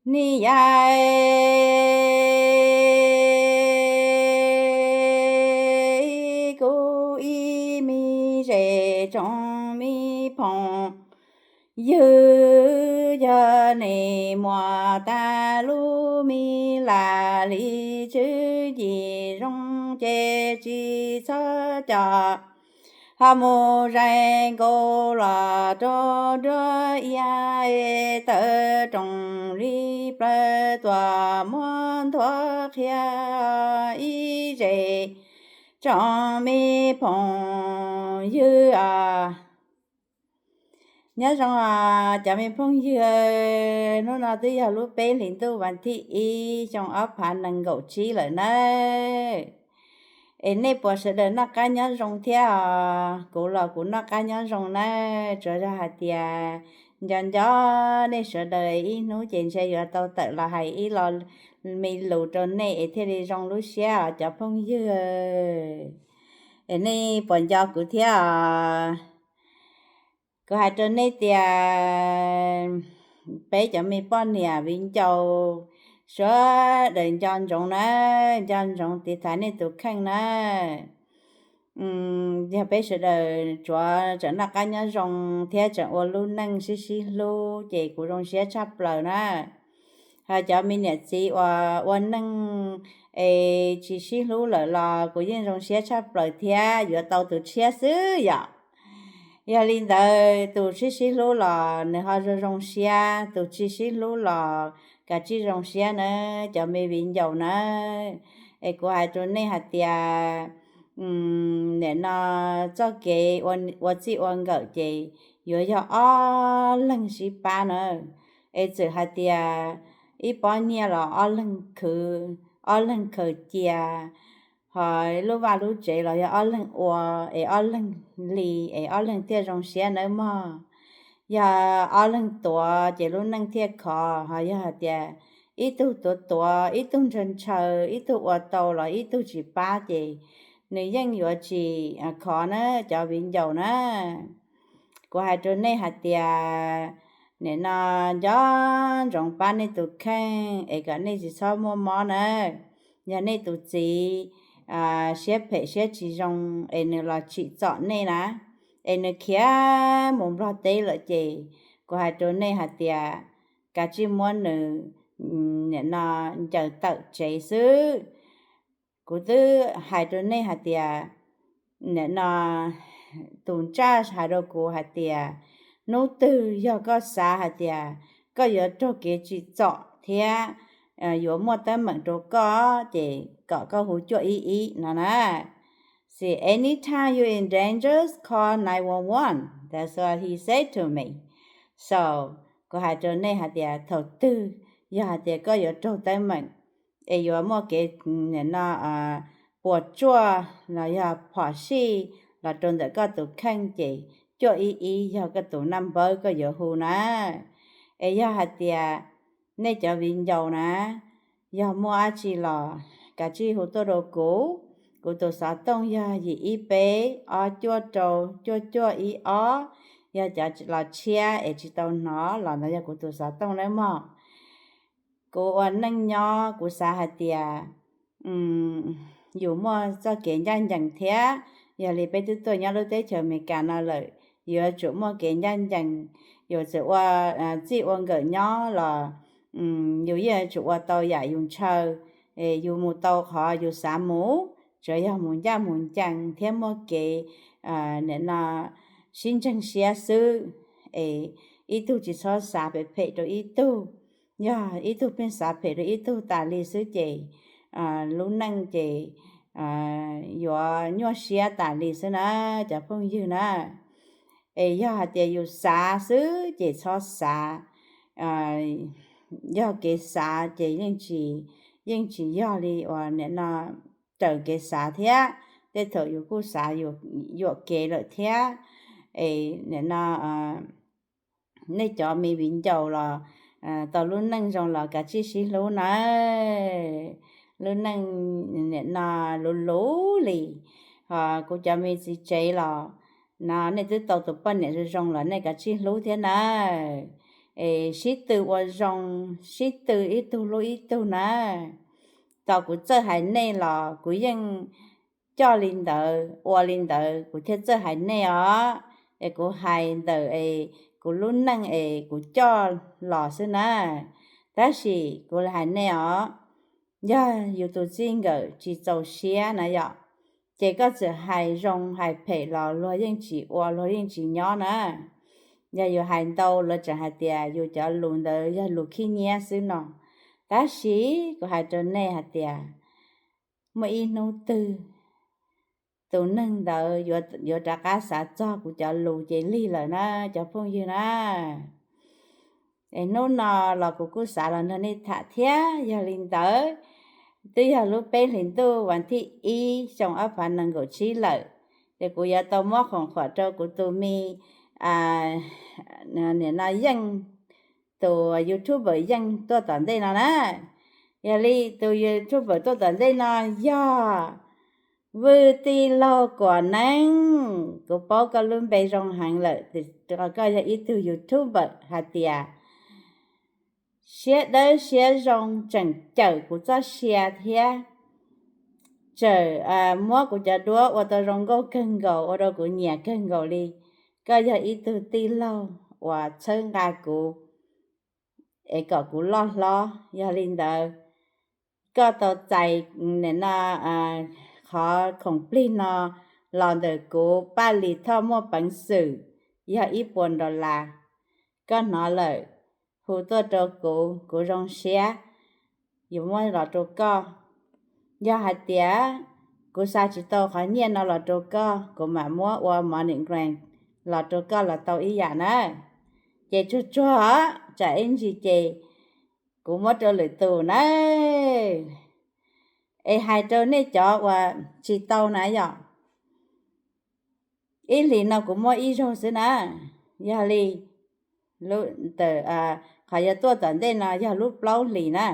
Niam yais, kuv ib me zes tsoom me phooj ywg, yog nej muaj tag lub me lam li tswv yim zoo ces tsis txhob coj, ho mus zees nkaus los rau nruab iav, tawm rooj li plawv tuaj muab nthuav qhia ib zes tsoom me phooj ywg os. Nyob zoo os cov me phooj ywg, hnub no twb yog lub peb hlis ntuj vas thib ib xyoo ob phav nees nkaum tsib lawm nawb. Es nej puas sawv daws noj qab nyob zoo thiab os? Kuv los kuv noj qab nyob zoo nawb, tsuas yog hais tias nco nco nej sawv daws ib hnub ces ntshe yuav tau tawm los hais ib lo me lus rau nej es thiaj li zoo lub siab os cov phooj ywg. Es nej puas nco kuv thiab os? Kuv hais rau nej tias peb cov me poj niam viv ncaus sawv daws nco ntsoov na, nco ntsoov tiv thaiv nej tus kheej na. Yog peb sawv daws tsuav tseem noj qab nyob zoo thiab tseem ua lub neej sib sib hlub ces kuv zoo siab tshaj plaws na. Ho cov me niam txiv uas ua neej es tsis sib hlub lawm los kuv yeej zoo siab tshaj plaws thiab, yuav tau tus tshiab xwb yom. Yog li ntawd tus sib sib hlub los nws ho zoo zoo siab, tus tsis sib hlub los kav tsij zoo siab na, cov me viv ncaus na. Es kuv hais rau nej hais tias nim no txoj kev ua txij ua nkawm ces yuav yog ob leeg sib pab na. Es txawm hais tias ib pob nyiaj los ob leeg khwv, ob leeg khaws cia, ho lub vaj lub tsev los yog ob leeg ua, es ob leeg li es ob leeg thiaj zoo siab nawb mog. Yog ob leeg tuav ces lub neej thiaj khov, ho yog hais tias ib tug tuav tuav, ib tug ntshaw ntshaw, ib tug ua tau los ib tug tsis pab ces nws yeej yuav tsis khov na cov viv ncaus na. Kuv hais rau nej hais tias nim no nco ntsoov pab nej tus kheej es kom nej tsis txhob muaj mob na. Yog nej tus txiv siab phem siab tsis zoo es nws los tsim txom nej na, es nws khiav mus Nplog teb lawm ces kuv hais rau nej hais tias kav tsij muab nws nim no ncaws tawm tsev xwb. Kuv twb hais rau nej hais tias nim no tus ntsaj hais rau kuv hais tias hnub twg yog koj xav hais tias koj yuav raug kev tsim txom thiab yuav muaj teeb meem rau koj ces kom koj hu cuaj ib ib no na. Says anytime you in danger, call nine one one. That's what he said to me. So kuv hais rau nej hais tias thaum twg yog hais tias koj yuav raug teeb meem es yuav muaj kev nim no puas puas tsuaj los yog phom sij los rau ntawm koj tus kheej ces cuaj ib ib yog koj tus naj npawb koj yuav hu na. Es yog hais tias nej cov viv ncaus na, yog muaj dab tsi los kav tsij hu tuaj rau kuv. Kuv tus xov tooj yog yim ib peb ob cuaj rau cuaj cuaj ib ob. Yog cov los tshiab es tsis tau hnov los ntawd yog kuv tus xov tooj nawb mog. Kuv ua neej nyob kuv xav hais tias yus muaj txoj kev ncaj ncees thiab. Yog li peb twb tuaj nyob lub teb chaws Amelikas no lawm, yuav tsum muaj kev ncaj ncees. Yus txawm ua txij ua nkawm nyob los yus yeej tsum ua tau yam yus ntshaw, yus mus tau qhov yus xav mus, tsuas yog mus ncaj mus ncees thiab muaj kev nim no sib ntseeg siab xwb. Es ib tug tsis txhob xav phem phem rau ib tug. Yog ib tug pheej xav phem rau ib tug tas li xwb ces lub neej ces yuav nyuaj siab tas li xwb na cov phooj ywg na. Es yog hais tias yus xav xwb ces txhob xav. Yog kev xav ces yeej tsis, yeej tsis yog li uas nim no raws kev xav thiab. Tej thaum yus kuj xav yuam kev lawm thiab. Es nim no nej cov me viv ncaus los tau lub neej zoo los kav tsij sib hlub na. Lub neej nim no luv luv li. Ho kuv cov me txiv tsev los no nej twb tau tus poj niam zoo zoo los nej kav tsij hlub thiab na. es sib tw ua zoo, sib tw ib tug hlub ib tug na. Tau kuv txawj hais nej los kuv yeej coj li ntawd ua li ntawd kuv thiaj txawj hais nej os. Es kuv hais ntawm es kuv lub neej es kuv coj los xwb na. Tab sis kuv hais nej os, yog yus tus txij nkawm tsis txaus siab na yom, ces koj txawm hais zoo hais phem los luag yeej tsis ua, luag yeej tsis nyob na. Yog yus hais ntau luag tseem hais tias yus cov lus ntawd yog lus khib nyiab xwb no. Tab sis kuv hais rau nej hais tias muaj ib hnub twg tus neeg ntawd yuav rov qab xav txog kuv cov lus ces lig lawm na cov phooj ywg na. Es hnub no los kuv kuj xav los nrog nej tham thiab. Yog li ntawd, twb yog lub peb hlis ntuj vas thib ib xyoo ob phav nees nkaum tsib lawm, ces kuv yuav tau muab khoom khuam rau kuv tus me, nim no Yeej, tus YouTuber Yeej tuaj tom ntej no na. Yog li tus YouTuber tuaj tom ntej no yog Vwj Tij Laug Kuam Neeb. Kuv paub koj lub npe zoo heev lawm, koj yog ib tug YouTuber hais tias siab dawb siab zoo tseem cawm kuv txoj sia thiab, tseem muab kuv cov duab ua tau zoo nkauj kawg nkaus, ua rau kuv nyiam kawg nkaus li. Koj yog ib tug tij laug uas txhawb nqa kuv es kom kuv loj hlob. Yog li ntawd, koj tau txais no, qhov khoom plig no los ntawm kuv Paj Lis Thoj Muaj Peev Xwm, yog ib puas dollar. Koj hnov lawm, hu tuaj rau kuv, kuv zoo siab yuav muab los rau koj. Yog hais tias kuv xa tsis tau qhov nyiaj no los rau koj, kuv mam muab ua MoneyGram los rau koj los tau ib yam na. Ces tsuag tsuag, tsam ib ntsis ces kuv muab rau lwm tus na. Es hais rau nej cov uas tsis tau na yom, ib hlis no kuv muab ib zaug xwb na. Yog li, qhov yuav tuaj tom ntej no yog lub plaub hlis na.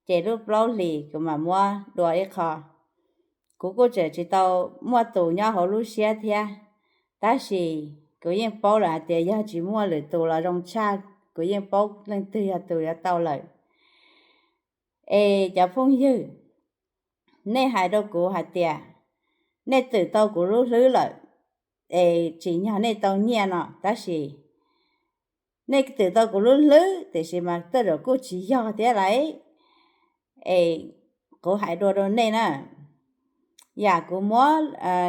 Ces lub plaub hlis kuv mam muab dua ib qho. Kuv kuj tseem tsis tau muaj tus nyob hauv lub siab thiab, tab sis kuv yeej paub lawm hais tias yog tsis muaj lwm tus los zoo tshaj, kuv yeej paub leej twg yog tus yuav tau lawm. Es cov phooj ywg, nej hais rau kuv hais tias nej twm tau kuv lub hlwb lawm, es tsim nyog nej tau nyiaj no, tab sis nej twm tau kuv lub hlwb tiam sis mas tej zaum kuj tsis yog thiab lauj. Es kuv hais dua rau nej na, yam kuv muab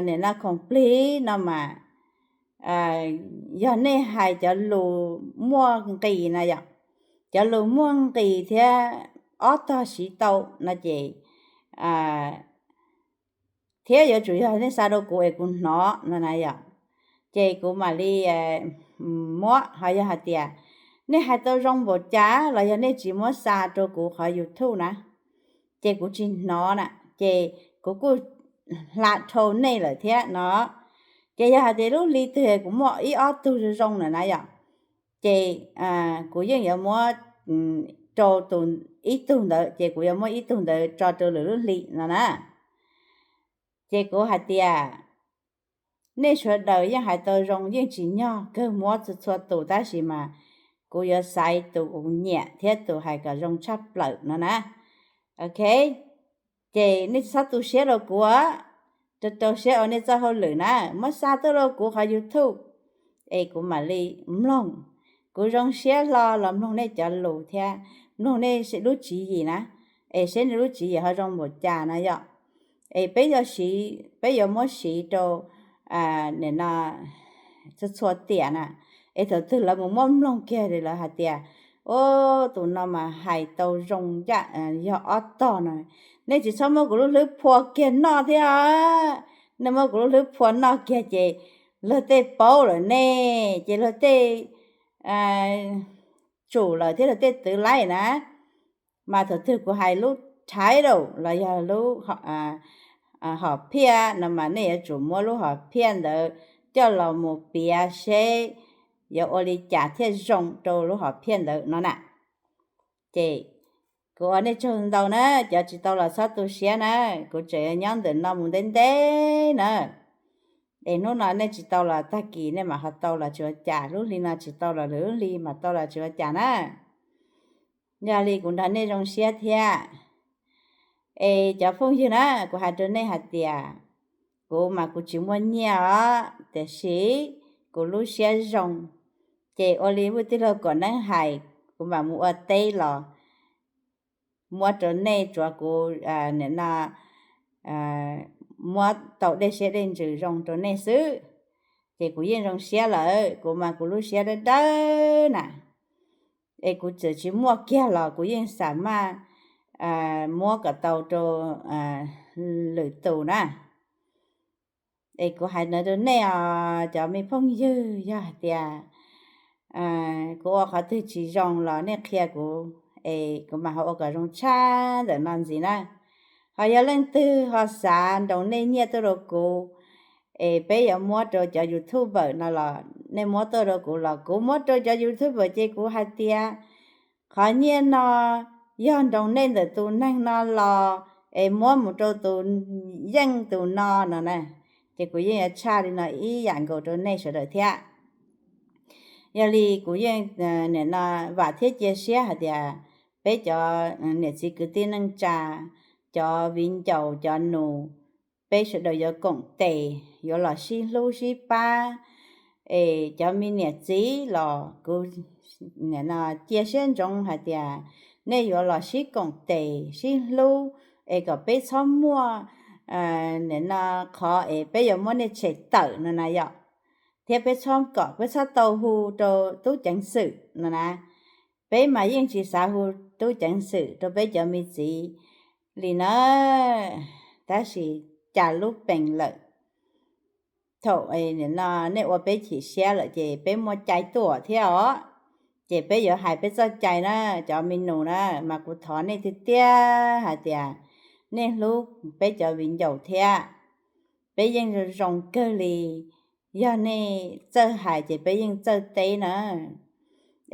nim no khoom plig no mas, yog nej hais cov lus muaj nqis na yom, cov lus muaj nqis thiab ob tog siv tau no ces, thiab yuav tsum yog nej xa rau kuv es kuv hnov no na yom, ces kuv mam li muab. Ho yog hais tias nej hais tau zoo npaum cas los yog nej tsis muab xa rau kuv qhov YouTube na, ces kuv tsis hnov na, ces kuv kuj hla dhau nej lawm thiab no. Ces yog hais tias lub hli twg kuv muaj ib ob tug zoo zoo lawm na yom, ces kuv yeej yuav muab rau tus ib tug ntawd, ces kuv yuav muab ib tug ntawd tso rau lwm lub hli no na. Ces kuv hais tias nej sawv daws yeej hais tau zoo, yeej tsim nyog kawg muab txhua txhua tus, tab sis mas kuv yuav xaiv tus kuv nyiam thiab tus hais kom zoo tshaj plaws no na. Ok, ces nej txhob tu siab rau kuv, rau rau siab ua nej txoj hauj lwm na, muab xa tuaj rau kuv qhov YouTube es kuv mam li mloog. Kuv zoo siab hlo los mloog nej cov lus thiab mloog nej lub tswv yim na, es seb nej lub tswv yim ho zoo npaum cas na yom. Es peb yuav siv, peb yuav muab siv rau nim no txhua txhua tiam na. Es thaum twg lawv mus muab mloog kiag lawv hais tias, o, tus no mas hais tau zoo yam yog ob tog no, nej tsis txhob muab kuv lub hlwb phua kiag noj thiab. Nej muab kuv lub hlwb phua noj kiag ces luag tej paub lawm ne, ces luag tej tsum lawm thiab luag tej twv laib na. Mas thaum twg kuv hais lub title los yog lub hom phiaj no mas nej yuav tsum muab lub hom phiaj ntawd coj los mus piav seb yuav ua li cas thiaj zoo rau lub hom phiaj ntawd no na. Ces kuv ua nej tsaug ntau na, cov tsis tau los txhob tu siab na, kuv tseem yuav nyob ntawm no mus ntev ntev na. Es hnub no nej tsis tau los tag kis nej mam ho tau los tsis ua cas, lub hli no tsis tau los lwm lub hli mam tau los tsis ua cas na. Yog li kuv nrog nej zoo siab thiab. Es cov phooj ywg na, kuv hais rau nej hais tias kuv mas kuv tsis muaj nyiaj os, tiam sis kuv lub siab zoo, ces ua li vwj tij laug Kom Neeb hais, kuv mam mus ua teb los muab rau nej, tsuav kuv nim no muab tau dej siab dej ntsws zoo rau nej xwb, ces kuv yeej zoo siab lawm. Kuv mas kuv lub siab dawb dawb na, es kuv txawm tsis muaj kiag los kuv yeej xam maj muab kom tau rau lwm tus na. Es kuv hais ntawd rau nej os cov me phooj ywg, yog hais tias kuv ua qhov twg tsis zoo los nej qhia kuv, es kuv mam ho ua kom zoo tshaj ntawm no ntxiv na. Ho yog leej twg ho xav nroos nej nyiaj tuaj rau kuv, es peb yuav muab rau cov YouTuber no los nej muab tuaj rau kuv los kuv muab rau cov YouTuber, ces kuv hais tias qhov nyiaj no yog nroos nej ntawm tus neeg no los es muab mus rau tus yeej tus no no na, ces kuv yeej yuav tshaj li no ib yam nkaus rau nej sawv daws thiab. Yog li kuv yeej nim no vam thiab cia siab hais tias peb cov niam txiv kwv tij neej tsa, cov viv ncaus cov nus, peb sawv daws yuav koom tes, yuav los sib hlub sib pab. Es cov me niam txiv los kuv nim no cia siab ntsoov hais tias nej yuav los sib koom tes sib hlub, es kom peb txhob muaj nim no qhov es peb yuav muab nej tshem tawm no na yom, thiab peb txhob kom peb txhob tau hu rau tub ceev xwm no na. Peb mas yeej tsis xav hu tub ceev xwm rau peb cov me txiv li na, tab sis cas lub pees lawm. Thaum no nej ua peb chim siab lawm ces peb muaj cai tuaj thiab os. Ces peb yuav hais peb txoj cai na, cov me nus na, mas kuv thov nej tiag tiag hais tias nej hlub peb cov viv ncaus thiab. Peb yeej zoo kawg li, yog nej txawj hais ces peb yeej txawj teb na.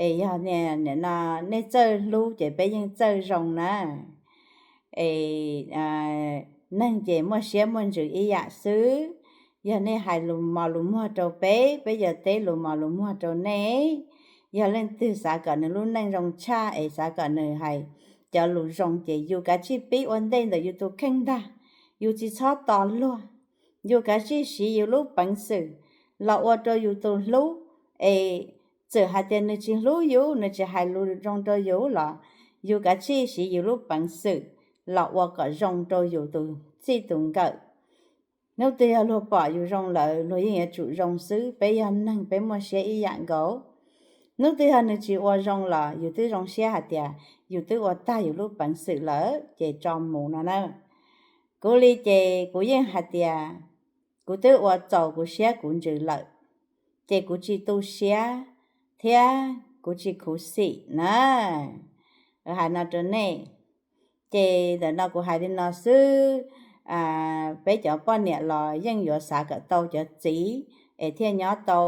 Es yog nim no nej txawj hlub ces peb yeej txawj zoo na. Es neeg ces muaj siab muaj ntsws ib yam xwb. Yog nej hais lus mos lus muag rau peb, peb yuav teb lus mos lus muag rau nej. Yog leej twg xav kom nws lub neej zoo tshaj es xav kom nws hais cov lus zoo ces yus kav tsij pib ua ntej ntawm yus tus kheej ntag, yus tsis txhob tos luag. Yus kav tsij siv yus lub peev xwm los ua rau yus tus hlub, es txawm hais tias nws tsis hlub yus, nws tsis hais lus zoo rau yus los yus kav tsij siv yus lub peev xwm los ua kom zoo rau yus tus txij tus nkawm. Hnub twg yog luag pom yus zoo lawm luag yeej yuav tsum zoo xwb, peb yog neeg peb muaj siab ib yam nkaus. Hnub twg yog nws tsis ua zoo los yus twb zoo siab hais tias yus twb ua tag yus lub peev xwm lawm ces tso mus no na. Kuv li ces kuv yeej hais tias kuv twb ua txaus kuv siab kuv ntsws lawm, ces kuv tsis tu siab thiab kuv tsis khuv xim na. Hais no rau nej, ces ntawm no kuv hais li no xwb. Peb cov poj niam los yeej yuav xav kom tau cov txiv es thiaj nyob tau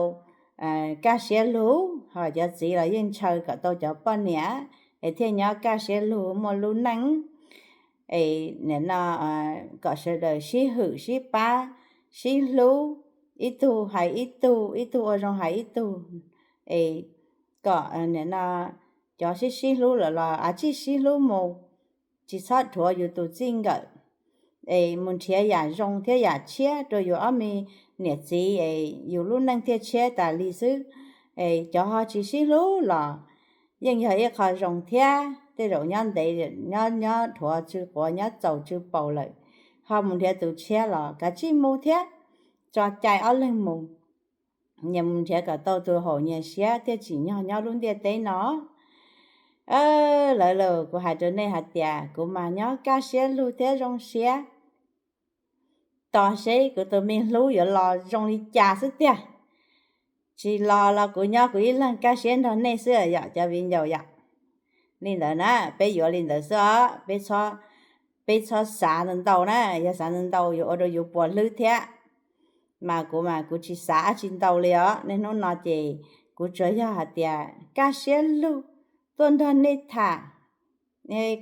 kaj siab lug, ho cov txiv los yeej ntshaw kom tau cov poj niam es thiaj nyob kaj siab lug muaj lub neej. Es nim no kom sawv daws sib hwm sib pab, sib hlub, ib tug hais ib tug, ib tug ua zoo hais ib tug, es kom nim no cov sib sib hlub lawm los av tsij sib hlub mus, tsis txhob dhuav yus tus txij nkawm. Es mus nrhiav yam zoo thiab yam tshiab rau yus ob me niam txiv es yus lub neej thiaj tshiab tas li xwb. Es cov ho tsis sib hlub los yeej yog ib qho zoo thiab, tej zaum nyob ntev, nyob nyob dhuav tsw quav nyob txaus tsw paus lawm, ho mus nrhiav tus tshiab los kav tsij mus thiab, tso cai ob leeg mus. Nyias mus nrhiav kom tau tus haum nyias siab thiaj tsim nyog nyob lub ntiaj teb no. Lawv los kuv hais rau nej hais tias kuv mas nyob kaj siab lug thiab zoo siab. Tos seb kuv tus me hlub yuav los zoo li cas xwb tiag. Tsis los los kuv nyob kuv ib leeg kaj siab nrog nej xwb yom cov viv ncaus yom. Li ntawd na, peb yuav li ntawd xwb os, peb txhob xav ntau ntau na, yog xav ntau ntau yuav ua rau yus puas hlwb thiab. Mas kuv mas kuv tsis xav dab tsi ntau li os, niaj hnub no ces kuv tsuas yog hais tias kaj siab lug tuaj nrog nej tham.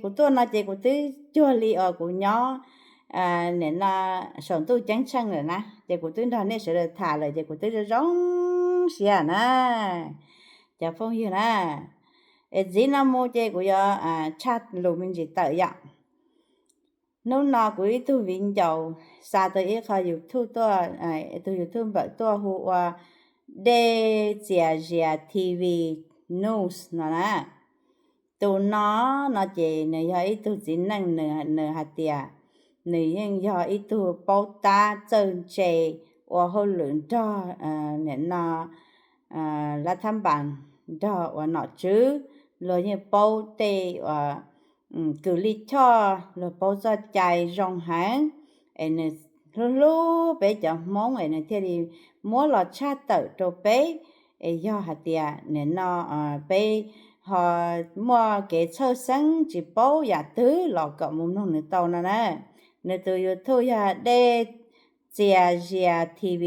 Kuv tuaj no ces kuv twb cuag li uas kuv nyob nim no saum ntuj ceeb tsheej lawm na, ces kuv twb nrog nej sawv daws tham lawm ces kuv twb zoo zoo siab na, cov phooj ywg na. Es ntxiv no mus ces kuv yuav tshaj lus me ntsis tawm yom. Hnub no kuv ib tug viv ncaus xa tau ib qho YouTube tuaj, tus YouTube npawm tuaj hu ua Dej Txias Zias T V News no na. Tus no, no ces nws yog ib tug txiv neej, nws hais tias nws yeej yog ib tug paub tab txawj ntse ua hauj lwm nrog nim no lav thab npas nrog uas nom tswv, luag yeej paub tej uas kws lij choj, luag paub txoj cai zoo heev, es nws hlub hlub peb cov Hmoob es nws thiaj li muab los tshaj tawm rau peb. Es yog hais tias nim no peb ho muaj kev txhawj xeeb tsis paub yam twg los kom mus mloog nws tau no na. Nws tus YouTube yog Dej Txias Zias T V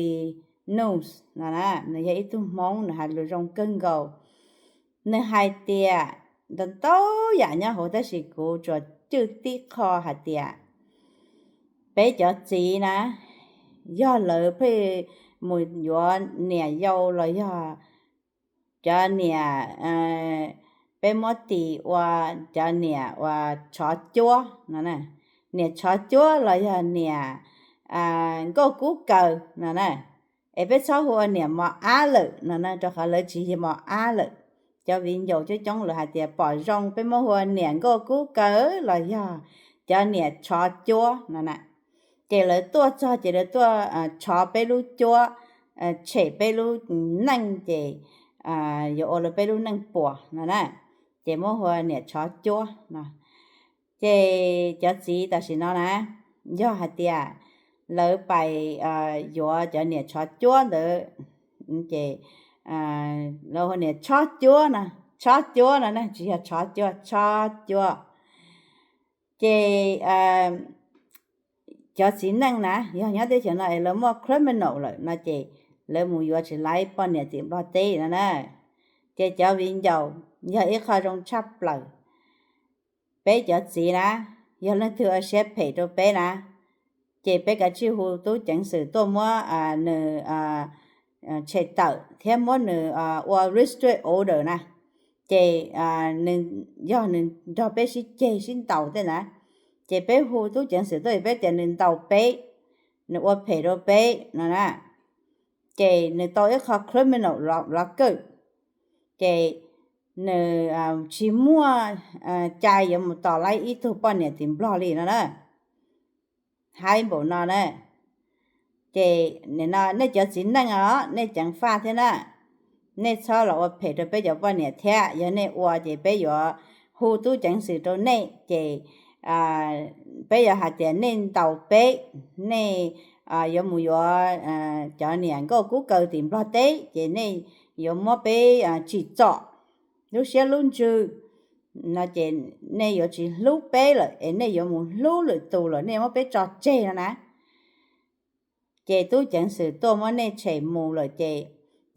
News no na, nws yog ib tug Hmoob, nws hais lus zoo kawg nkaus. Nws hais tias ntau ntau yam nyob hauv tab sis kuv tsuas cwj tib qho hais tias peb cov txiv na, yog lawv pheej mus yuav niam yau los yog cov niam, peb muab tis ua cov niam uas tshov cuab no, niam tshov cuab los yog niam nkauj kub kaws no na. Es peb txhob hu ua niam mos ab lawm no na, rau qhov lawv tsis yog mos ab lawm. Cov viv ncaus coob coob lawv hais tias pom zoo peb muab hu ua niam nkauj kub kaws los yog cov niam tshov cuab no na. Ces lawv tuaj txog ces lawv tuaj tshov peb lub cuab, tshem peb lub neej ces yuav ua rau peb lub neej puas no na. Ces muab hu ua niam tshov cuab no. Ces cov txiv tam sim no na, yog hais tias lawv pais yuav cov niam tshov cuab ntawd, ces lawv hu niam tshob cuab no, tshob cuab no na, tsis yog tshov cuab, tshob cuab. Ces cov txiv neej na, yog nyob teb chaws no es lawv muaj criminal lawm no ces lawv mus yuav tsis laiv poj niam tim Nplog teb no na. Ces cov viv ncaus, yog ib qho zoo tshaj plaws. Peb cov txiv na, yog leej twg ua siab phem rau peb na, ces peb kav tsij hu tub ceev xwm tuaj muab nws tshem tawm thiab muab nws ua restraining order na. Ces yog nws nrog peb sib ceg sib ntaus tej na, ces peb hu tub ceev xwm tuaj, peb tias nws ntaus peb, nws ua phem rau peb no na, ces nws tau ib qho criminal law kawj, ces nws tsis muaj cai yuav mus tos laiv ib tug poj niam tim Nplog li no na. Haib npaum no na. Ces nim no nej cov txiv neej os, nej ceev faj thiab na, nej txhob los ua phem rau peb cov poj niam thiab. Yog nej ua ces peb yuav hu tub ceev xwm rau nej, ces peb yuav hais tias nej ntaus peb, nej yuav mus yuav cov niam nkauj kub kaws tim Nplog teb, ces nej yuav muab peb tsim txom lub siab lub ntsws no, ces nej yuav tsis hlub peb lawm, es nej yuav mus hlub lwm tus lawm, nej muab peb tso tseg no na. Ces tub ceev xwm tuaj muab nej tshem mus lawm, ces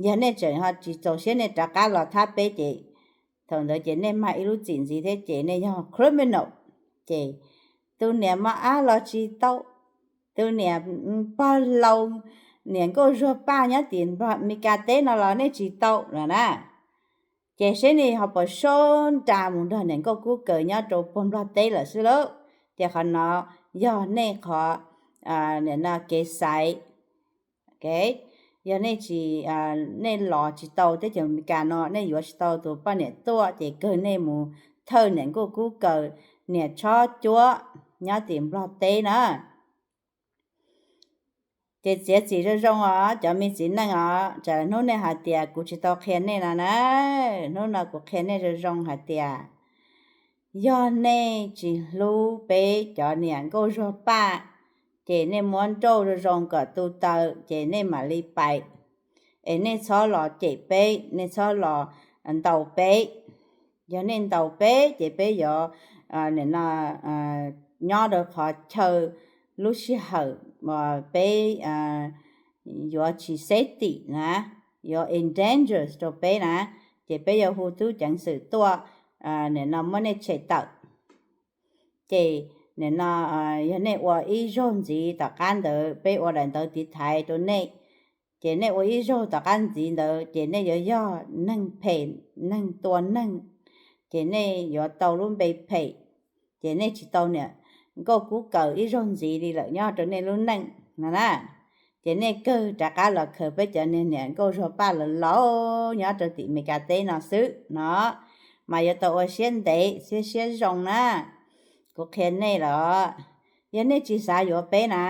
yog nej tseem ho tsis txaus siab nej rov qab los thab peb, ces thaum ntawd ces nej mag ib lub txim ntxiv thiab, ces nej yog criminal. Ces tus niam mos ab los tsis tau, tus niam pog laus, niam nkauj zuag paj nyob tim Nplog Mes Kas teb no los nej tsis tau lawm na. Ces seb nej ho puas sab nra mus nrog niam nkauj kub kaws nyob rau puag Nplog teb lawm xwb lauj. Ces qhov no yog nej qhov, nim no kev xaiv. Yog nej tsis, nej los tsis tau teb chaws Amelikas no, nej yuav tsis tau tus poj niam tuaj, ces kawg nej mus thawj niam nkauj kub kaws, niam tshob cuab nyob tim Nplog teb na. Ces txiav txim zoo zoo os cov me txiv neej os, tsam hnub nej hais tias kuv tsis tau qhia nej no na. Hnub no kuv qhia nej zoo zoo hais tias yog nej tsis hlub peb cov niam nkauj zuag paj, ces nej muab nrauj zoo zoo kom tu taw, ces nej mam li pais. Es nej txhob los cem peb, nej txhob los ntaus peb. Yog nej ntaus peb ces peb yuav, nim no, nyob rau qhov chaw lub sij hawm peb yuav tsis safety na, yuav endanger rau peb na, ces peb yuav hu tub ceev xwm tuaj, nim no muab nej tshem tawm. Ces nim no yog nej ua ib zaug ntxiv tom qab ntawd peb ua daim ntawv tiv thaiv rau nej, ces nej ua ib zaug tom qab ntxiv ntawd ces nej yuav yog neeg phem, neeg tua neeg, ces nej yuav tau lub npe phem, ces nej tsis tau niam nkauj kub kaws ib zaug ntxiv li lawm nyob rau nej lub neej no na. Ces nej kawg rov qab los khaws peb cov niag niam nkauj zuag paj laus laus nyob rau tim Meskas teb no xwb no, mas yuav tau ua siab ntev thiab siab zoo na. Kuv qhia nej los, yog nej tsis xav yuav peb na,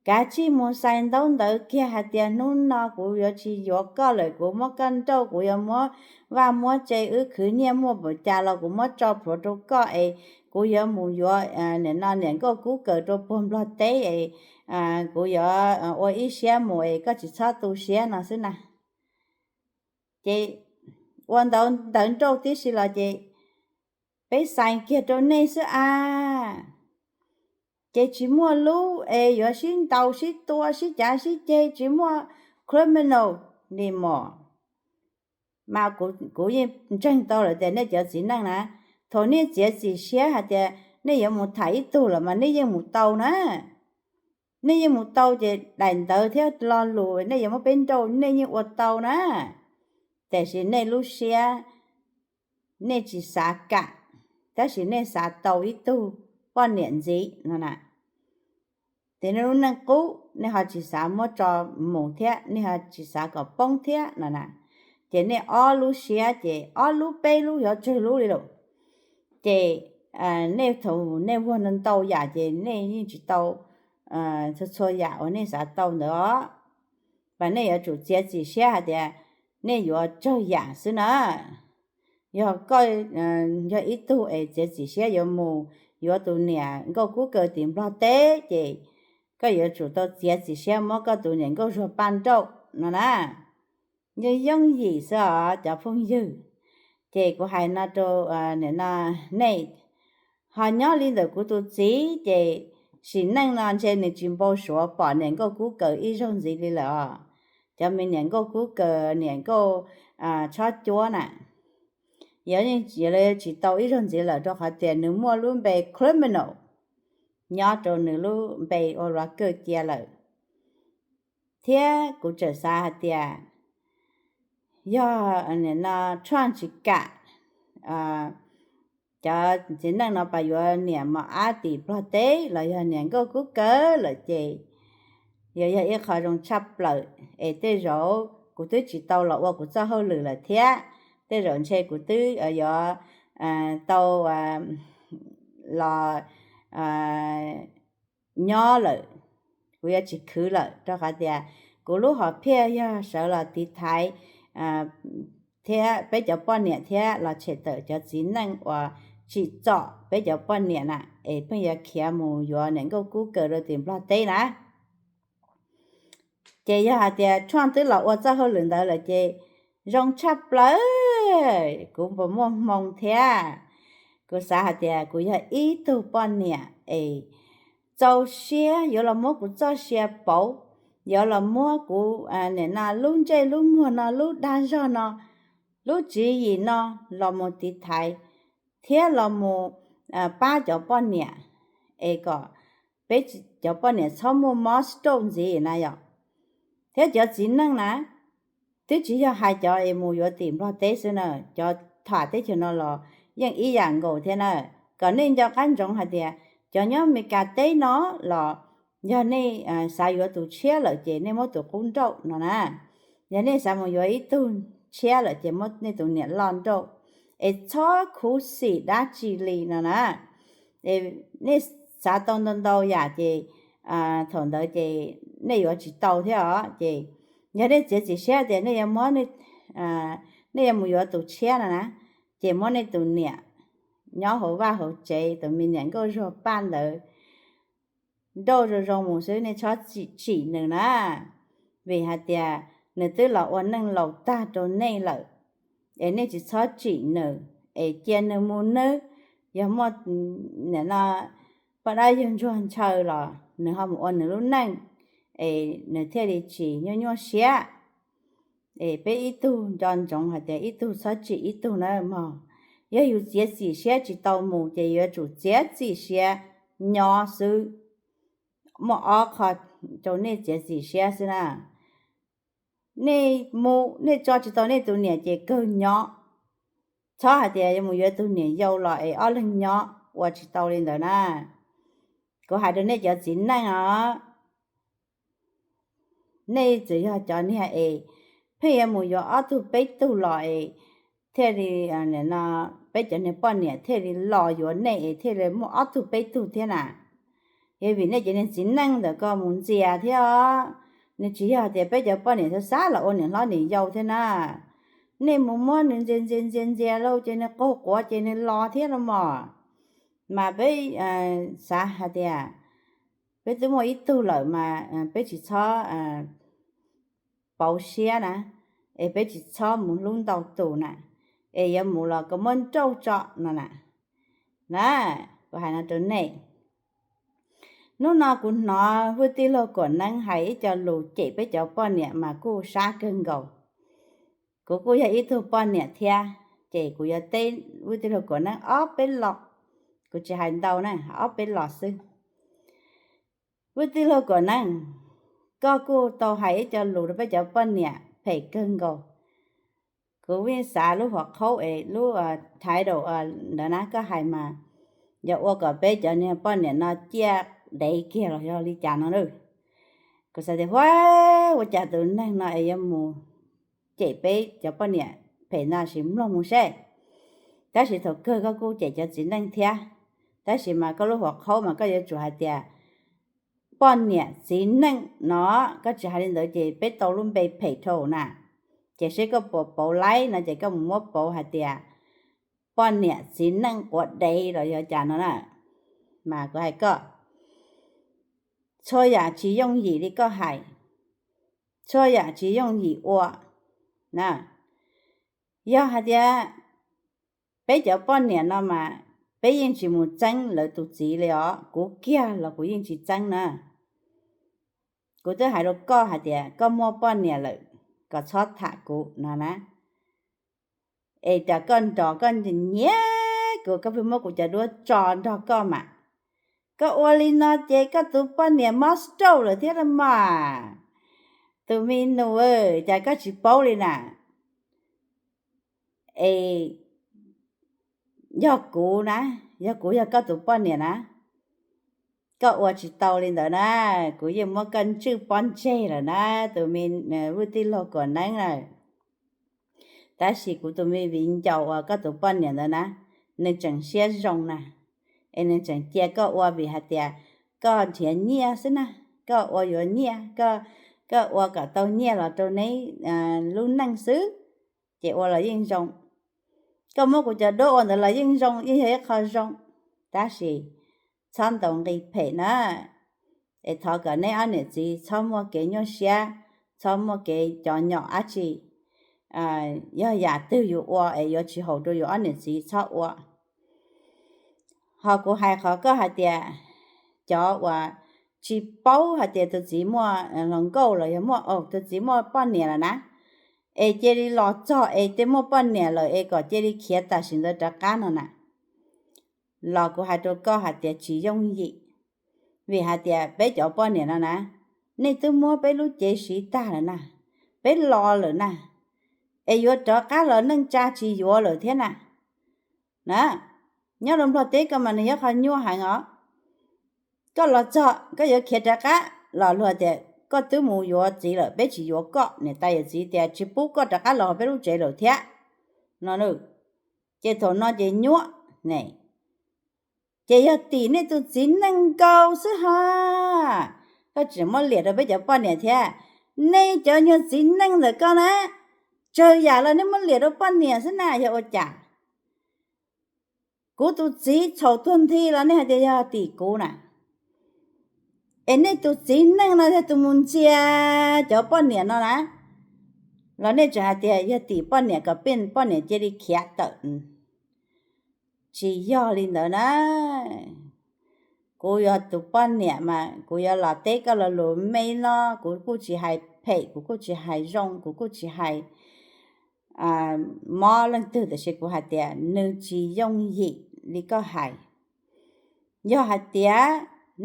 kav tsij mus xais ntaub ntawv kiag hais tias hnub no kuv yuav tsis yuav koj lawm, kuv muab koj nrauj, kuv yuav muab vaj muab tse, wb khwv nyiaj muaj npaum cas los kuv muab tso plhuav rau koj es kuv yuav mus yuav nim no niam nkauj kub kaws rau puag Nplog teb es kuv yuav ua ib siab mus es koj tsis txhob tu siab no xwb na. Ces ua ntawv nrauj tib si los ces peb xais kiag rau nej xwb a. Ces tsis muaj lub es yuav sib ntaus sib tua sib cav sib ceg, tsis muaj criminal li mos. Mas kuv yeej ntseeg tau lawm tias nej cov txiv neej na, thaum nej txiav txim siab hais tias nej yuav mus tham ib tug los mas nej yeej mus tau na. Nej yeej mus tau ces daim ntawv thiab lo lus nej yuav muab peb nrauj nej yeej ua tau na. Tiam sis nej lub siab nej tsis xav kam, tab sis nej xav tau ib tug poj niam ntxiv no na. Ces nej lub neej qub nej ho tsis xav muab tso mus thiab, nej ho tsis xav kom poob thiab no na. Ces nej ob lub siab ces ob lub peb lub xyov tsawg lub li lawm. Ces nej thaum nej vuag ntau yam ces nej yeej tsis tau txhua txhua yam uas nej xav tau ntawd os. Mas nej yuav tsum txiav txim siab hais tias nej yuav tsawg yam xwb na. Yog koj yog ib tug es txiav txim siab yuav mus yuav tus niam nkauj kub kaws tim Nplog teb ces koj yuav tsum tau txiav txim siab muab koj tus niam nkauj zuag paj nrauj no na. Yeej yooj yim xwb os cov phooj ywg. Ces kuv hais no rau nim no nej, ho nyob li ntawm kuv tus txiv ces sim neej no ntshe nws tsis npau suav pom niam nkauj kub kaws ib zaug ntxiv li lawm os. Cov me niam nkauj kub kaws niam nkauj txhob cuab na, yuav tsis tau ib zaug ntxiv lawm rau qhov tias nws muaj lub npe criminal nyob rau nws lub npe ua luag kawj cia lawm. Thiab kuv tseem xav hais tias yog nim no Trump tsis kam cov txiv neej no pas yuav niam mos ab tim Nplog teb los yog niam nkauj kub kaws lawm ces yuav yog ib qho zoo tshaj plaws. Es tej zaum kuv twb tsis tau los ua kuv txoj hauj lwm lawm thiab, tej zaum ntshe kuv twb yuav tau los nyob lawm, kuv yuav tsis khwv lawm rau qhov tias kuv lub hom phiaj yog sawv los tiv thaiv thiab peb cov poj niam thiab los tshem tawm cov txiv neej uas tsim txom peb cov poj niam na, es pheej yuav khiav mus yuav niam nkauj kub kaws rau tim Nplog teb na. Ces yog hais tias Trump twb los ua txoj hauj lwm ntawd lawm ces zoo tshaj plaws, kuv puas muaj hmoo thiab. Kuv xav hais tias kuv yog ib tug poj niam es txaus siab yuav los muab kuv txoj sia pauv, yuav los muab kuv nim no lub ntsej lub muag no, lub dag zog no, lub tswv yim no los mus tiv thaiv thiab los mus pab cov poj niam es kom peb cov poj niam txhob muaj mob stroke ntxiv na yom. Thiab cov txiv neej na, twb tsis yog hais cov es mus yuav tim Nplog teb xwb na, cov tham teb chaws no los yeej ib yam nkaus thiab na. Kom nej nco qab ntsoov hais tias cov nyob Meskas teb no los yog nej xav yuav tus tshiab lawm ces nej muab tus qub nrauj no na. Yog nej xav mus yuav ib tug tshiab lawm ces muab nej tus niam loj nrauj, es txhob khuv xim dab tsi li no na. Nej xav tau ntau ntau yam ces thaum ntawd ces nej yuav tsis tau thiab os. Ces yog nej txiav txim siab tias nej yuav muab, nej yuav mus yuav tus tshiab no na, ces muab nej tus niam nyob hauv vaj hauv tsev, tus me niam nkauj zuag paj ntawd nrauj zoo zoo mus xwb, nej txhob tsim nws na. Vim hais tias nws twb los ua neej laus tag rau nej lawm, es nej tsis txhob tsim nws, es cia nws mus nawb. Yog muaj nim no poj dab yawg ntsuag ntshaw los nws ho mus ua nws lub neej, es nws thiaj li tsis nyuaj nyuaj siab. Es peb ib tug nco ntsoov hais tias ib tug txhob tsim ib tug na mog. Yog yus txiav txim siab tsis tau mus ces yuav tsum txiav txim siab nyob xwb, muaj ob qho rau nej txiav txim siab xwb na. Nej mus nej tso tsis tau nej tus niam ces kawg nyob. Txhob hais tias yuav mus yuav tus niam yau los es ob leeg nyob, ua tsis tau li ntawd na. Kuv hais rau nej cov txiv neej os, nej txawm yog cov niag es pheej yuav mus yuav ob tug peb tug los es thiaj li, no, peb cov niag poj niam thiaj li los yuav nej es thiaj li muaj ob tug peb tug thiab na. Yog vim nej cov niag txiv neej ntawm ko mus ntxias thiab os. Nws tsis yog tias peb cov poj niam xav xav los ua niam hlob niam yau thiab na. Nej mus muab nws ntxias ntxias ntxias ntxias lauj ces nws qaug quav ces nws los thiab los mos. Mas peb xav hais tias peb twb muaj ib tug lawm mas peb tsis txhob pauv siab na, es peb tsis txhob mus hlub ntau tus na, es yuav mus los kom muab nrauj tso no na. Na, kuv hais no rau nej. Hnub no kuv hnov vwj tij laug Kuam Neeb hais ib co lus cem peb cov poj niam mas kuj sab kawg nkaus. Kuv kuj yog ib tug poj niam thiab, ces kuv yuav teb vwj tij laug Kuam Neeb ob peb lo, kuv tsis hais ntau na, ob peb lo xwb. Vwj tij laug Kuam Neeb, koj kuj tau hais ib co lus rau peb cov poj niam phem kawg nkaus. Kuv yeej xav lub hom qhaub es lub title ntawd na koj hais mas yog ua kom peb cov niag poj niam no ciaj dev kiag los yog li cas no na. Kuv xav tias huab, ua cas tus neeg no es yuav mus cem peb cov poj niam phem no sis mloog mus seb. Tab sis thaum kawg koj kuj cem cov txiv neej thiab, tab sis mas koj lub hom qhaub mas koj yuav tsum hais tias poj niam txiv neej no, koj tsis hais li ntawd ces peb tau lub npe phem dhau na. Ces seb koj puas pauv laib no ces koj mus muab pauv hais tias poj niam txiv neej quav dev los yog cas no na. Mas kuv hais koj, txhua yam tsis yooj yim li koj hais, txhua yam tsis yooj yim ua na. Yog hais tias peb cov poj niam no mas peb yeej tsis mus txeeb lawv tus txiv li os, kuv kiag los kuv yeej tsis txeeb na. Kuv twb hais rau koj hais tias koj muaj poj niam lawm, kom txhob tham kuv no na. Es ras koj nrog koj nyiam kuv, koj pheej muab kuv cov duab tso nrog koj mas. Koj ua li no ces koj tus poj niam mob stroke lawm thiab los mas. Tus me nus, cas koj tsis paub li na? Es yog kuv na, yog kuv yog koj tus poj niam na, koj ua tsis tau li ntawd na, kuv yeej muab koj ntswj pob ntseg lawm na, tus me vwj tij laug Kuam Neeb na. Tab sis kuv tus me viv ncaus uas koj tus poj niam ntawd na, nws tseem siab zoo na, es nws tseem cia koj ua vim hais tias koj nrhiav nyiaj xwb na, koj ua yuav nyiaj, koj ua kom tau nyiaj los rau neb lub neej xwb, ces ua los yeej zoo. Koj muab kuv cov duab ua ntawd los yeej zoo, yeej yog ib qho zoo, tab sis txhob ntaus nqi phem na. Es thov kom neb ob niam txiv txhob muaj kev nyuaj siab, txhob muaj kev cov nyom dab tsi. Yog yam twg yus ua es yuav tsis haum rau yus ob niam txiv txhob ua. Ho kuv hais qhov koj hais tias cov uas tsis paub hais tias tus txiv muaj hluas nkauj los yog muaj, tus txiv muaj poj niam lawm na, es cia li los txog es tej muaj poj niam lawm es kom cia li khiav tam sim ntawd rov qab no na, los kuv hais rau koj hais tias tsis yooj yim. Vim hais tias peb cov poj niam no na, nej twb muab peb lub cev siv tag lawm na, peb los lawm na, es yuav rov qab los neej tsa tsis yuav lawm thiab na. Na, nyob rau Nplog teb koj mas nws yog qhov nyuaj heev os. Koj los txog koj yuav khiav rov qab los luag tias koj twb mus yuav txiv lawm, peb tsis yuav koj, niam tais yawm txiv tias tsis pub koj rov qab los peb lub tsev lawm thiab no. Ces thaum no ces nyuaj ne. Ces yog tim nej tus txiv neej nkaus xwb ha. Koj tseem muab liam rau peb cov poj niam thiab. Nej cov nyuag txiv neej ntawm koj na, tsawg yam los nej muab liam rau poj niam xwb na, yog ua cas? Kuv tus txiv txhaum tuag nthi los nej hais tias yog tim kuv na. Es nej tus txiv neej no yog tus mus ntxias cov poj niam no na, los nej tseem hais tias yog tim poj niam kom poj niam cia li khiav tawm. Tsis yog li ntawd na. Kuv yog tus poj niam mas kuv yuav los teb koj lo lus me no, kuv kuj tsis hais phem, kuv kuj tsis hais zoo, kuv kuj tsis hais mob leej twg, tiam sis kuv hais tias nws tsis yooj yim li koj hais. Yog hais tias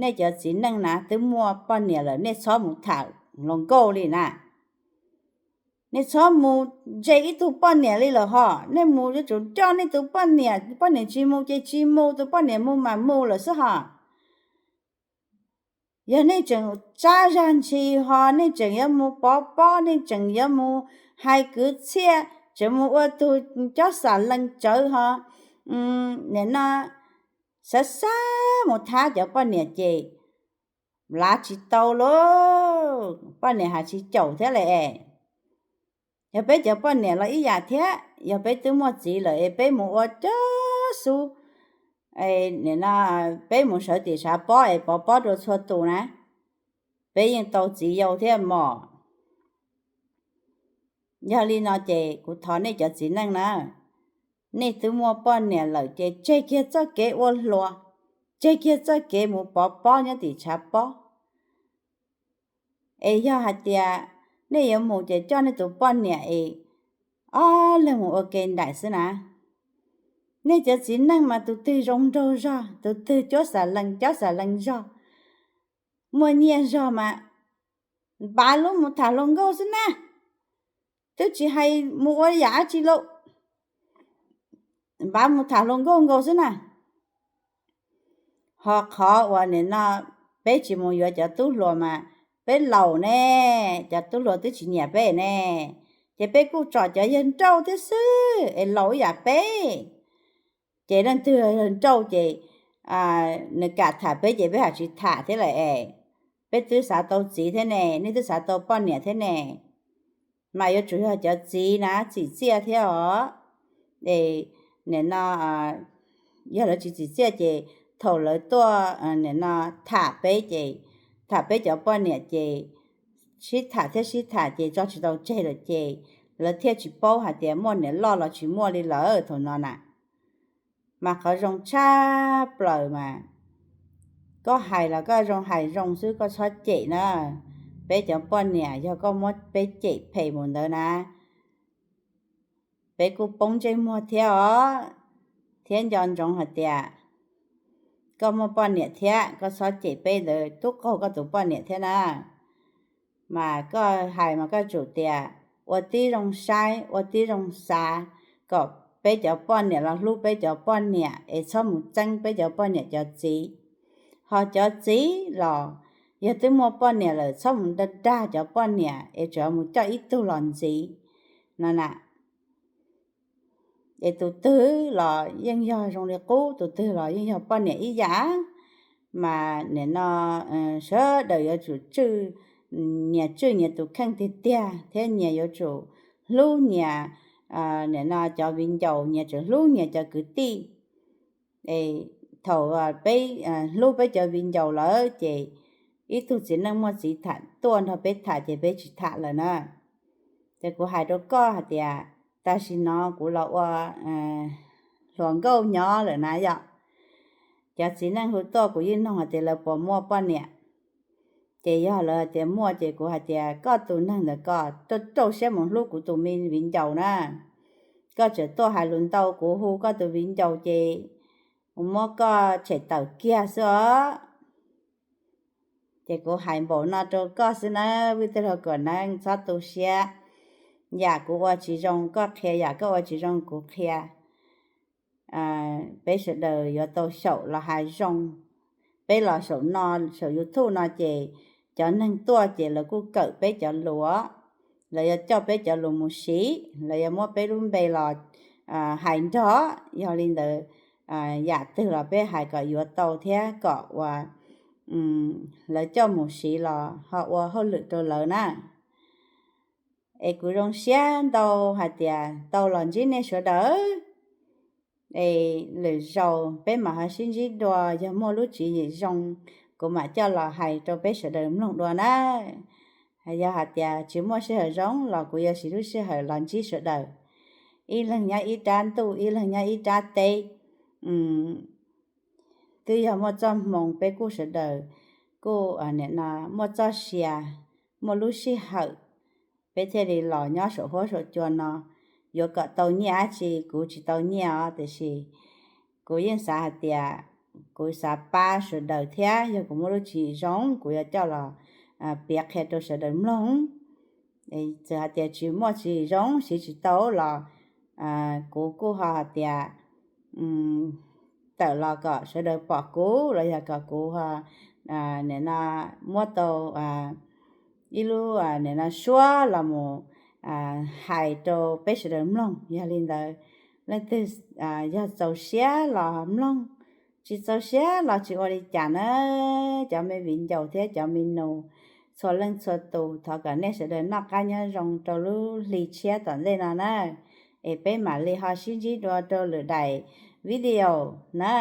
nej cov txiv neej na twb muaj poj niam lawm, nej txhob mus tham hluas nkauj li na. Nej txhob mus ntse ib tug poj niam li lawm hos. Nej mus yuav tsum coj nej tus poj niam, poj niam tsis mus ces tsis mus, tus poj niam mus mas mus lawm xwb hos. Yog nej tseem tsab zag ntshis hos, nej tseem yuav mus pov pob, nej tseem yuav mus hais kwv txhiaj, tseem mus ua tus cob xam lees tsawv hos, nim no xav xav mus thab cov poj niam ces lav tsis tau lauj, poj niam has tsis caum thiab lawm es. Yog peb cov poj niam los ib yam thiab, yog peb twb muaj txiv lawm es peb mus ua cov xub, nim no peb mus sawv tim tshav pob es pov pob rau txhua tus na, peb yeej tau txiv yau thiab mog. Yog li no ces kuv thov nej cov txiv neej na, nej twb muaj poj niam lawm ces tseg kiag txoj kev ua hluas, tseg kiag txoj kev mus pov pob nyob tim tshav pob. Es yog hais tias nej yuav mus ces coj nej tus poj niam es ob leeg mus ua ke nraim xwb na. Nej cov txiv neej mas tus twg zoo nraug zog, tus twg cuab xam lees cob xam lees zog, muaj nyiaj zog mas npav lub mus tham hluas nkauj xwb na, twb tsis hais mus ua yam dab tsi lauj, npav mus tham hluas nkauj nkaus xwb na. Ho qhov uas nim no peb tsis mus yuav cov tub hluas mas peb laus ne, cov tub hluas twb tsis nyiam peb ne, ces peb kuj tsom cov yawg nrauj thiab xwb es laus ib yam peb. Ces leej twg yawg nrauj ces nws kam tham peb ces peb haj tsis tham thiab lawm es. Peb twb xav tau txiv thiab ne, nej twb xav tau poj niam thiab ne, mas yuav tsum yog cov txiv na txim txiaj thiab os. Es nim no yog lawv tsis txim txiaj ces thaum lawv tuaj nim no tham peb ces, tham peb cov poj niam ces sib tham thiab sib tham ces tso tsis tau tseg lawm ces lawv thiaj tsis paub hais tias muaj niam loj los tsis muaj li lawm thaum no na. Mas qhov zoo tshaj plaws mas koj hais los koj zoo hais zoo xwb, koj txhob cem na. Peb cov poj niam yog koj muab peb cem phem mus ntawd na, peb kuj poob ntsej muag thiab os, thiab nco ntsoov hais tias koj muaj poj niam thiab, koj txhob cem peb ntawd tub qaug koj tus poj niam thiab na. Mas koj hais mas koj tsum tias ua tib zoo saib, ua tib zoo xav, kom peb cov poj niam los hlub peb cov poj niam es txhob mus txeeb peb cov poj niam cov txiv. Ho cov txiv los yog twb muaj poj niam lawm txhob mus dag dag cov poj niam es tseem mus coj ib tug los ntxiv no na. Es tus twg los yeej yog zoo li qub, tus twg los yeej yog poj niam ib yam. Mas nim no sawv daws yuav tsum tswj, nyias tswj nyias tus kheej tiag tiag thiab nyias yuav tsum hlub nyias, nim no cov viv ncaus, nyias tsum hlub nyias cov kwv tij. Es thaum peb hlub peb cov viv ncaus lawm ces ib tug txiv neej muaj txiv tham tuaj nrog peb tham ces peb tsis tham lawm na. Ces kuv hais rau koj hais tias tam sim no kuv los ua hluas nkauj nyob lawm na yom. Cov txiv neej hu tuaj kuv yeej nug hais tias lawv puas muaj poj niam. Ces yog lawv hais tias muaj ces kuv hais tias koj tus neeg ntawd koj rau rau siab mus hlub kuv tus me viv ncaus na. Koj tseem tuaj hais lus ntau, kuv hu koj tus viv ncaus ces kuv muab koj tshem tawm kiag xwb os. Ces kuv hais npaum no rau koj xwb na, vij tij laug kom neeb txhob tu siab. Yam kuv ua tsis zoo koj qhia, yam koj ua tsis zoo kuv qhia. Peb sawv daws yuav tau xyaum los hais zoo. Peb los saum no, saum YouTube no ces cov neeg tuaj ces lawv kuj kawm peb cov lus, lawv yuav coj peb cov lus mus siv, lawv yuav muab peb lub npe los hais nrog. Yog li ntawd, yam twg los peb hais kom yuav tau thiab kom uas lawv coj mus siv los ho ua hauj lwm rau lawv na. Es kuv zoo siab ntau hais tias tau los ntsib nej sawv daws. Es lwm zaus peb mam ho sib ntsib dua, yog muaj lub tswv yim zoo, kuv mam coj los hais rau peb sawv daws mloog dua na. Yog hais tias tsis muaj sij hawm zoo los kuv yuav siv lub sij hawm los ntsib sawv daws, ib leeg nyob ib rab ntuj, ib leeg nyob ib rab teb. Twb yog muaj txoj hmoo peb kuj sawv daws kuj nim no muaj txoj sia, muaj lub sij hawm, peb thiaj li los nyob saum huab saum cua no. Yuav kom tau nyiaj dab tsi kuv tsis tau nyiaj os, tiam sis kuv yeej xav hais tias kuv xav pab sawv daws thiab, yog kuv muaj lub tswv yim zoo kuv yuav coj los piav qhia rau sawv daws mloog. Txawm hais tias tsis muaj tswv yim zoo siv tsis tau los kuv kuj ho hais tias tawm los kom sawv daws pom kuv los yog kom kuv nim no muab tau ib lub nim no suab los mus hais rau peb sawv daws mloog. Yog li ntawd, leej twg yog txaus siab los mloog, tsis txaus siab los tsis ua li cas na. Cov me viv ncaus thiab cov me nus txhua leej txhua tus, thov kom nej sawv daws noj qab nyob zoo rau lub hli tshiab tom ntej no na. Es peb mam li ho sib ntsib dua rau lwm daim video na.